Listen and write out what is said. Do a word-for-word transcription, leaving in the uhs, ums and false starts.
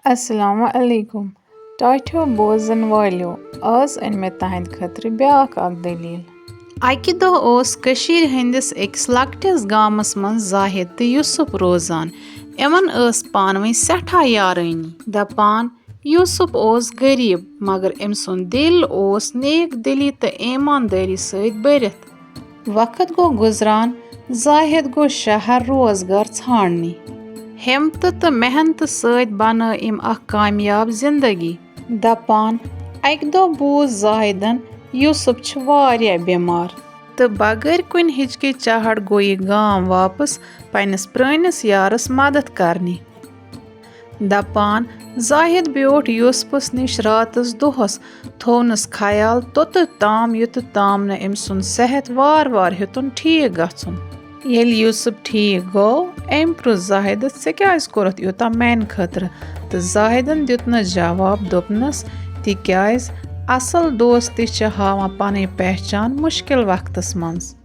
السلام علیکم۔ ٹاٹھیو بوزن والیو، آز أنۍ مےٚ تہنٛدِ خٲطرٕ بیٛاکھ اکھ دٔلیٖل۔ اکہِ دۄہ اوس کٔشیٖرِ ہٕنٛدِس أکِس لۄکٹِس گامس منٛز زاہد تہٕ یوسف روزان۔ یِمن ٲس پانہٕ ؤنۍ سٮ۪ٹھاہ یارٲنی۔ دپان، یوسف اوس غریٖب، مگر أمۍ سُنٛد دِل اوس نیک دِلی تہٕ ایماندٲری سۭتۍ بٔرِتھ۔ وقت گوٚو گُزران، زاہد گوٚو شہر روزگار ژھانٛڈنہِ۔ ہمتہٕ تہٕ محنتہٕ سۭتۍ بنٲو أمۍ اکھ کامیاب زندگی۔ دپان، اکہِ دۄہ بوٗز زاہدن، یوسف چھُ واریاہ بیمار۔ تہٕ بغٲر کُنہِ ہچکچاہٹ گوٚو یہِ گام واپس پننِس پرٲنِس یارس مدد کرنہِ۔ دپان، زاہد بیوٗٹھ یوسفس نِش راتس دۄہس، تھوونس خیال توٚتتھ تام، یوٚتتھ تام نہٕ أمۍ سُنٛد صحت وارٕ وارٕ ہیوٚتُن ٹھیٖک گژھُن۔ ییٚلہِ یوسف ٹھیٖک گوٚو، أمۍ پرُژھ زاہدس، "ژےٚ کیٛازِ کوٚرُتھ یوٗتاہ میانہِ خٲطرٕ؟" تہٕ زاہدن دیُتنس جواب، دوٚپنس، "تِکیٛازِ اصل دوستی چھِ ہاوان پنٕنۍ پہچان مُشکل وقتس منٛز۔"